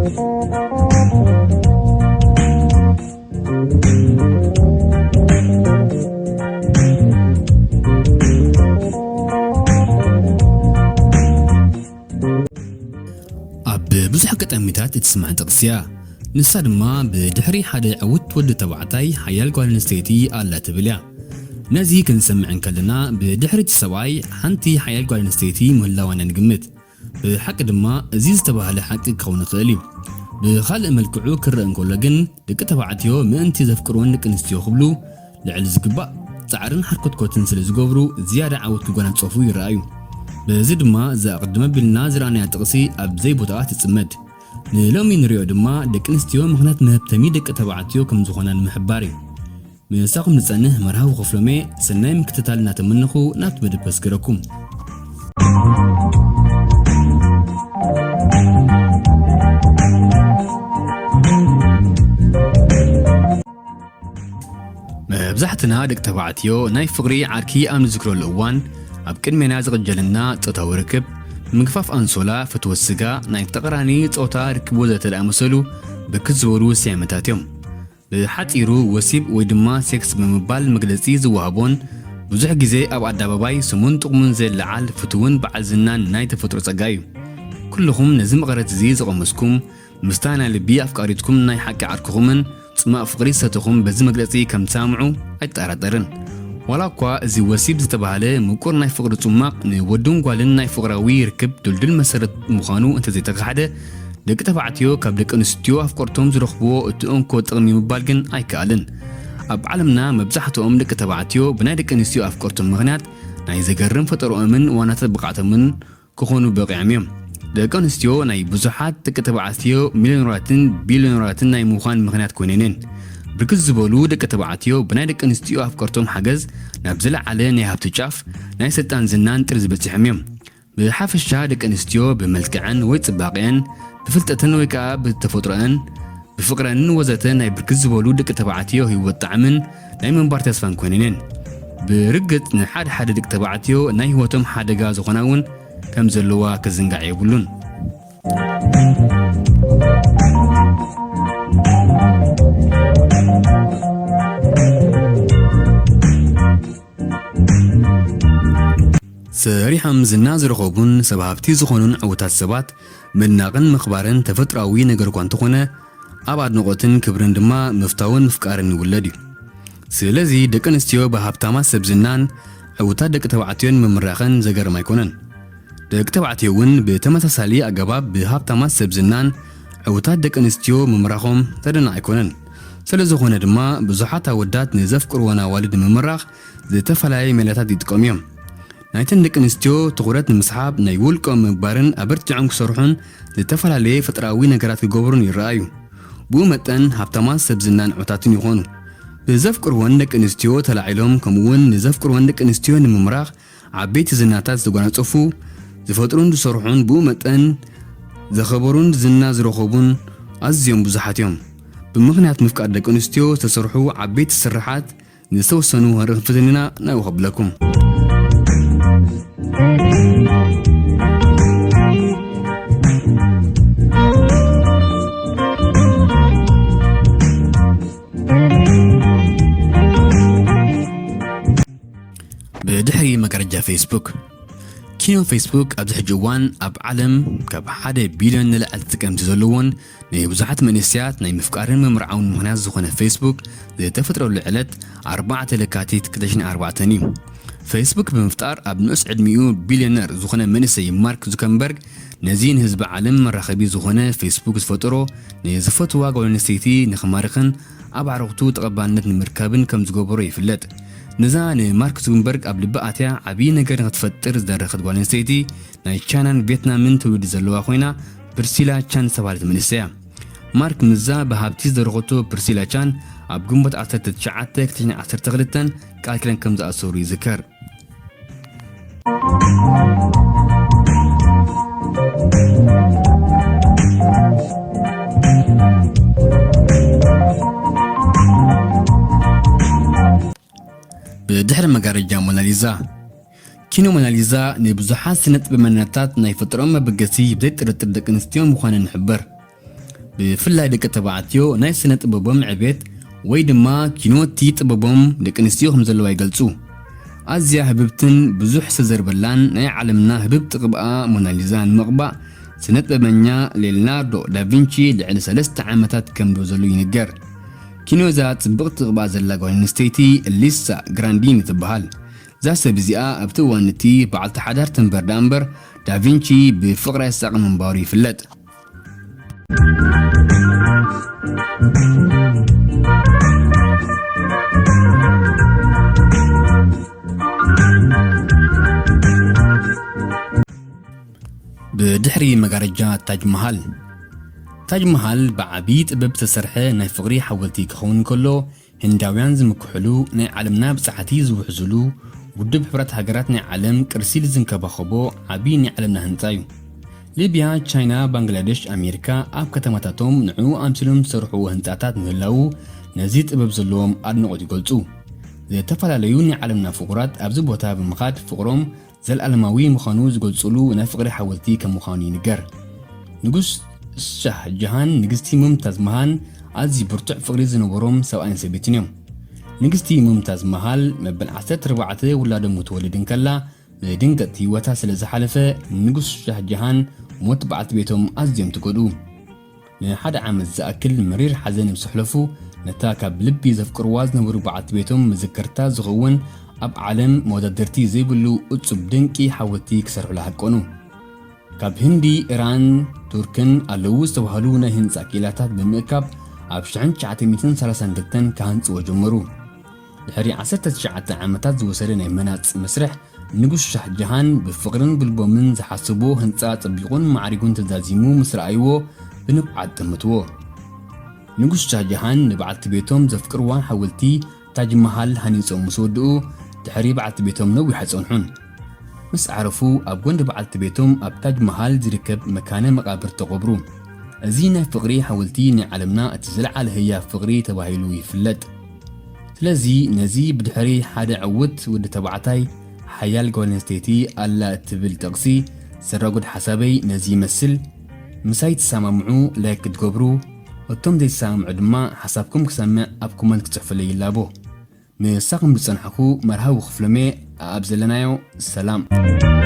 ኣብ ብዙሕ ኣጋጣሚታት እትስማዕ ጥቕሲ እያ። ንሳ ድማ፣ "ብድሕሪ ሓደ ዕውት ወዲ ተባዕታይ ሓያል ጓል ኣንስተይቲ ኣላ" ትብል እያ። ነዚ ክንሰምዕ እንከለና፣ ብድሕሪ እቲ ሰብኣይ ሓንቲ ሓያል ጓል ኣንስተይቲ ምህላዋና ንግምት። ብሓቂ ድማ፣ እዚ ዝተባህለ ሓቂ ክኸውን ይኽእል እዩ። ብኻልእ መልክዑ ክረአ እንከሎ ግን፣ ደቂ ተባዕትዮ ምእንቲ ዘፍቅርወን ደቂ ኣንስትዮ ክብሉ፣ ልዕሊ ዝግባእ ጻዕርን ሓርኮትኮትን ስለ ዝገብሩ፣ ዝያዳ ዓወት ክጎናጸፉ ይረኣዩ። በዚ ድማ፣ እዛ ቅድም ኣቢልና ዝረኣናያ ጥቕሲ ኣብ ዘይቦታኣ ትጽመድ። ንሎሚ ንሪኦ ድማ፣ ደቂ ኣንስትዮ ምኽንያት መህብተሚ ደቂ ተባዕትዮ ከም ዝኾና ንምሕባር እዩ። ምሳኹም ዝጸንሕ መርሃዊ ክፍሎሜ፣ ሰናይ ምክትታል እናተመነኹ ናብቲ መደብ ከስግረኩም። መብዛሕትና ደቂ ተባዕትዮ ናይ ፍቕሪ ዓርኪ ኣብ ንዝክረሉ እዋን፣ ኣብ ቅድሜና ዝቕጀልና ጾታዊ ርክብ፣ ምግፋፍ ኣንሶላ፣ ፍትወት ስጋ፣ ናይ ተቐራኒ ጾታ ርክብ ወዘተ ዝኣመሰሉ ብርክት ዝበሉ ስያመታት እዮም። ብሓጺሩ፣ ወሲብ ወይ ድማ ሴክስ ብምባል መግለጺ ዝወሃቦን፣ ብዙሕ ግዜ ኣብ ኣደባባይ ስሙን ጥቕሙን ዘለዓል ፍቱውን በዓል ዝናን ናይ ተፈጥሮ ጸጋ እዩ። ኩልኹም ነዚ መቐረት እዚ ዝቐመስኩም፣ ምስታ ናይ ልቢ ኣፍቃሪትኩም ናይ ሓቂ ዓርክኹምን ጽማቕ ፍቕሪ ዝሰተኹም በዚ መግለጺ ከም ትሰማምዑ ኣይጠራጠርን። ዋላ እኳ እዚ ወሲብ ዝተባህለ ምቁር ናይ ፍቕሪ ጽማቕ ንወድን ጓልን ናይ ፍቕራዊ ርክብ ድልዱል መሰረት ምዃኑ እንተዘይተኻሕደ፣ ደቂ ተባዕትዮ ካብ ደቂ ኣንስትዮ ኣፍቀርቶም ዝረኽብዎ እቲ እንኮ ጥቕሚ ምባል ግን ኣይከኣልን። ኣብ ዓለምና መብዛሕትኦም ደቂ ተባዕትዮ ብናይ ደቂ ኣንስትዮ ኣፍቀርቶም ምኽንያት ናይ ዘገርም ፈጠረኦምን ዋናታት ብቕዓቶምን ክኾኑ በቒዖም እዮም። ደቂ ኣንስትዮ ናይ ብዙሓት ደቂ ተባዕትዮ ሚልዮነራትን ቢልዮነራትን ናይ ምዃን ምኽንያት ኮይነን እየን። ብርክት ዝበሉ ደቂ ተባዕትዮ ብናይ ደቂ ኣንስትዮ ኣፍቀርቶም ሓገዝ ናብ ዝለዓለ ናይ ሃብቲ ጫፍ፣ ናይ ስልጣን ዝናን ጥርዚ በጺሖም እዮም። ብሓፈሻ ደቂ ኣንስትዮ ብመልክዐን ወይ ጽባቐአን፣ ብፍልጠተን ወይ ከኣ ብተፈጥሮአን፣ ብፍቕረንን ወዘተ ናይ ብርክት ዝበሉ ደቂ ተባዕትዮ ህይወት ጣዕምን ናይ ምንባር ተስፋን ኮይነን እየን። ብርግጽ ንሓደ ሓደ ደቂ ተባዕትዮ ናይ ህይወቶም ሓደጋ ዝኾና እውን ከም ዘለዋ ክዝንጋዕ የብሉን። ሰሪሖም ዝና ዝረኸቡን ሰብ ሃብቲ ዝኾኑን ዕዉታት ሰባት ምድናቕን ምኽባርን ተፈጥሮኣዊ ነገር እኳ እንተኾነ፣ ኣብ ኣድንቖትን ክብርን ድማ ምፍታውን ምፍቃርን ይውለድ እዩ። ስለዚ ደቂ ኣንስትዮ ብሃብታማት ሰብ ዝናን ዕዉታት ደቂ ተባዕትዮን ምምራኸን ዘገርም ኣይኮነን። ደቂ ተባዕትዮ እውን ብተመሳሳሊ ኣገባብ ብሃብታማት ሰብ ዝናን ዕዉታት ደቂ ኣንስትዮ ምምራኾም ዘደንቕ ኣይኮነን። ስለ ዝኾነ ድማ ብዙሓት ኣወዳት ንዘፍቅርወን ኣዋልድ ንምምራኽ ዝተፈላለየ ሜላታት ይጥቀሙ እዮም። ናይተን ደቂ ኣንስትዮ ትኹረት ንምስሓብ ናይ ውልቆም ምግባርን ኣበርቲዖም ክሰርሑን ዝተፈላለየ ፈጠራዊ ነገራት ክገብሩን ይረኣዩ። ብኡ መጠን ሃብታማት ሰብ ዝናን ዕዉታትን ይኾኑ። ብዘፍቅርወን ደቂ ኣንስትዮ ተላዒሎም ከምኡውን ንዘፍቅርወን ደቂ ኣንስትዮ ንምምራኽ ዓበይቲ ዝናታት ዝተጓናጸፉ፣ ዝፈጥሩን ዝሰርሑን ብኡ መጠን ዘኸበሩን ዝና ዝረኸቡን ኣዝዮም ብዙሓት እዮም። ብምኽንያት ምፍቃር ደቂ ኣንስትዮ ዝተሰርሑ ዓበይቲ ስርሓት ንዝተወሰኑ ክንርኢ ክንፍትን ኢና፣ ናብኡ ከብለኩም። ብድሕሪ መጋረጃ ፌስቡክ። ኪኖ ፌስቡክ ኣብዚ ሕጂ እዋን ኣብ ዓለም ካብ ሓደ ቢልዮን ንላዕሊ ተጠቀምቲ ዘለዎን ንብዙሓት መንእሰያት ናይ ምፍቃርን ምምርዓውን ምኽንያት ዝኾነ ፌስቡክ ዝተፈጥረሉ ዕለት ኣርባዕተ ለካቲት ክልተ ሽሕን ኣርባዕተን እዩ። ፌስቡክ ብምፍጣር ኣብ ንኡስ ዕድሚኡ ቢልዮነር ዝኾነ መንእሰይ ማርክ ዙከንበርግ ነዚ ንህዝቢ ዓለም መራኸቢ ዝኾነ ፌስቡክ ዝፈጠሮ ንዝፈትዋ ጓል ኣንስተይቲ ንኽማርኽን ኣብ ኣዕሩኽቱ ተቐባልነት ንምርካብን ከም ዝገበሮ ይፍለጥ። ነዛ ንማርክ ዙከንበርግ ኣብ ልቢ ኣትያ ዓብዪ ነገር ንኽትፈጥር ዝደረኸት ጓል ኣንስተይቲ ናይ ቻይናን ቪየትናምን ትውልዲ ዘለዋ ኮይና ፕርሲላ ቻን ዝተባህለት መንእሰይ እያ። ማርክ ምስዛ ብሃብቲ ዝደረኸቶ ፕርሲላ ቻን ኣብ ግንቦት ዓሰርተ ትሽዓተ ክልተ ሽሕን ዓሰርተ ክልተን ቃል ኪዳን ከም ዝኣሰሩ ይዝከር። ብድሕሪ መጋረጃ ሞናሊዛ። ኪኖ ሞናሊዛ ንብዙሓት ስነ ጥበበኛታት ናይ ፈጠራኦም መበገሲ ብዘይ ጥርጥር ደቂ ኣንስትዮ ምዃነን ይሕበር። ብፍላይ ደቂ ተባዕትዮ ናይ ስነ ጥበቦም ዕቤት ወይ ድማ ኪኖቲ ጥበቦም ደቂ ኣንስትዮ ከም ዘለዋ ይገልጹ። ኣዝያ ህብብትን ብዙሕ ዝተዘርበላን ናይ ዓለምና ህብብቲ ቅብኣ ሞናሊዛ ንምቕባእ ስነ ጥበበኛ ሌናርዶ ዳቪንቺ ልዕሊ ሰለስተ ዓመታት ከም ዝበዘሉ ይንገር። ኪኖዛ ጽብቕቲ ቅብኣ ዘላ ጓል ኣንስተይቲ ሊሳ ግራንዲኒ ትበሃል። እዛ ሰብ እዚኣ ኣብቲ እዋን እቲ በዓልቲ ሓዳር ትንበር ደኣ እምበር ዳቪንቺ ብፍቕራ ይሳቐ ምንባሩ ይፍለጥ። ብድሕሪ መጋረጃ ታጅ መሃል። ታጅ መሃል ብዓቢ ጥበብ ዝተሰርሐ ናይ ፍቕሪ ሓወልቲ ክኸውን ከሎ፣ ህንዳውያን ዝምክሕሉ፣ ናይ ዓለምና ብጻሕቲ ዝውሕዝሉ፣ ውድብ ሕብረት ሃገራት ናይ ዓለም ቅርሲ ኢሉ ዝንከባኸቦ ዓቢ ናይ ዓለምና ህንጻ እዩ። ሊብያ፣ ቻይና፣ ባንግላደሽ፣ ኣሜሪካ ኣብ ከተማታቶም ንዕኡ ኣምሲሎም ዝሰርሕዎ ህንጻታት ምህላዉ ነዚ ጥበብ ዘለዎም ኣድናቖት ይገልጹ። ዝተፈላለዩ ናይ ዓለምና ፍቑራት ኣብዚ ቦታ ብምኻድ ፍቕሮም ዘልኣለማዊ ምዃኑ ዝገልጹሉ ናይ ፍቕሪ ሓወልቲ ከም ምዃኑ ይንገር። ንጉስ ሻህ ጀሃን ንግስቲ ሙምታዝ መሃን ኣዝዩ ብርቱዕ ፍቕሪ ዝነበሮም ሰብኣይን ሰበይትን እዮም። ንግስቲ ሙምታዝ መሃል መበል ዓሰርተ ኣርባዕተ ውላዶም ክትወልድ እንከላ ብድንገት ህይወታ ስለ ዝሓለፈ ንጉስ ሻህ ጀሃን ሞት በዓልቲ ቤቶም ኣዝዮም ትጎድኡ። ንሓደ ዓመት ዝኣክል መሪር ሓዘን ምስ ኣሕለፉ፣ ነታ ካብ ልቢ ዘፍቅርዋ ዝነበሩ በዓልቲ ቤቶም መዘከርታ ዝኸውን ኣብ ዓለም መወዳድርቲ ዘይብሉ እጹብ ድንቂ ሓወልቲ ክሰርሑላ ሃቀኑ። ካብ ህንዲ፣ ኢራን፣ ቱርክን ኣለዉ ዝተባህሉ ናይ ህንጻ ክኢላታት ብምእካብ ኣብ ሽሕን ትሽዓተ ሚእትን ሰላሳን ክልተን ክሃንጽዎ ጀመሩ። ድሕሪ ዓሰርተ ትሽዓተ ዓመታት ዝወሰደ ናይ መናጽ መስርሕ፣ ንጉስ ሻህ ጀሃን ብፍቕርን ብልቦምን ዝሓስብዎ ህንጻ ጸቢቑን ማዕሪጉን ተዛዚሙ ምስ ረኣይዎ ብንብዓት ጠምትዎ። ንጉስ ሻህ ጀሃን ንበዓልቲ ቤቶም ዘፍቅርዋን ሓወልቲ ታጅ መሃል ሃኒጾም ምስ ወድኡ፣ ድሕሪ በዓልቲ ቤቶም ነዊሕ ኣይጸንሑን። ምስ ዓረፉ ኣብ ጎንዲ በዓልቲ ቤቶም ኣብ ታጅ መሃል ዝርከብ መካነ መቓብር ተቐብሩ። እዚ ናይ ፍቕሪ ሓወልቲ ናይ ዓለምና እቲ ዝለዓለ ህያብ ፍቕሪ ተባሂሉ ይፍለጥ። ስለዚ ነዚ ብድሕሪ ሓደ ዕዉት ወዲ ተባዕታይ ሓያል ጓል ኣንስተይቲ ኣላ እትብል ጥቕሲ ዘራጉድ ሓሳበይ ነዚ ይመስል። ምሳይ ትሰማምዑ ላይክ ክትገብሩ፣ እቶም ዘይትሰማምዑ ድማ ሓሳብኩም ክሰምዕ ኣብ ኮመንት ክትጽሕፉለይ ይላቦ። ምሳኹም ዝጸናሕኩ መርሃዊ ክፍሎሜ ኣብ ዘለናዮ ሰላም።